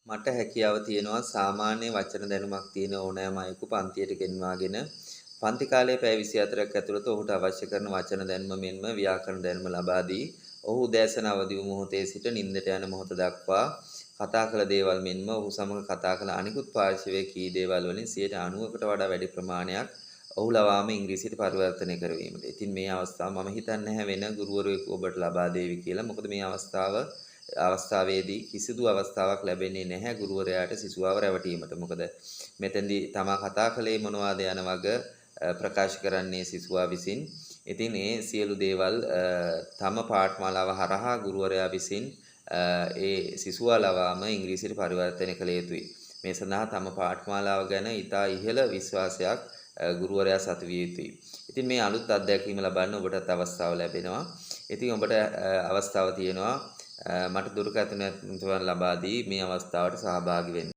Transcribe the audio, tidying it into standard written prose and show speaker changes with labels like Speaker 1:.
Speaker 1: මට හැකියාව තියෙනවා සාමාන්‍ය වචන දැනුමක් තියෙන ඕනෑම අයෙකු පන්තියට ගෙන්වාගෙන පන්ති කාලයේ පැය 24ක් ඇතුළත ඔහුට අවශ්‍ය කරන වචන දැනුම මෙන්ම ව්‍යාකරණ දැනුම ලබා දී ඔහු උදෑසන අවදි වූ මොහොතේ සිට නින්දට යන මොහොත දක්වා කතා කළ දේවල් මෙන්ම ඔහු සමග කතා කළ අනිකුත් පාර්ශවයේ කී දේවල් වලින් 90කට වඩා වැඩි ප්‍රමාණයක් ඔහු ලවාම ඉංග්‍රීසියට පරිවර්තනය කරවීමට. ඉතින් මේ අවස්ථාව මම හිතන්නේ නැහැ වෙන ගුරුවරයෙකු ඔබට ලබා දේවි කියලා. මොකද මේ අවස්ථාවේදී කිසිදු අවස්ථාවක් ලැබෙන්නේ නැහැ ගුරුවරයාට සිසුවාව රැවටීමට. මොකද මෙතෙන්දී තමා කතා කළේ මොනවාද යන වග ප්‍රකාශ කරන්නේ සිසුවා විසින්. ඉතින් ඒ සියලු දේවල් තම පාඨමාලාව හරහා ගුරුවරයා විසින් ඒ සිසුවා ලවාම ඉංග්‍රීසියට පරිවර්තනය කළ යුතුයි. මේ සඳහා තම පාඨමාලාව ගැන ඉතා ඉහළ විශ්වාසයක් ගුරුවරයා සතු විය යුතුයි. ඉතින් මේ අලුත් අත්දැකීම ලබන්න ඔබටත් අවස්ථාව ලැබෙනවා. ඉතින් ඔබට අවස්ථාව තියෙනවා මට දුරකථන ලබා දී මේ අවස්ථාවට සහභාගී වෙන්න.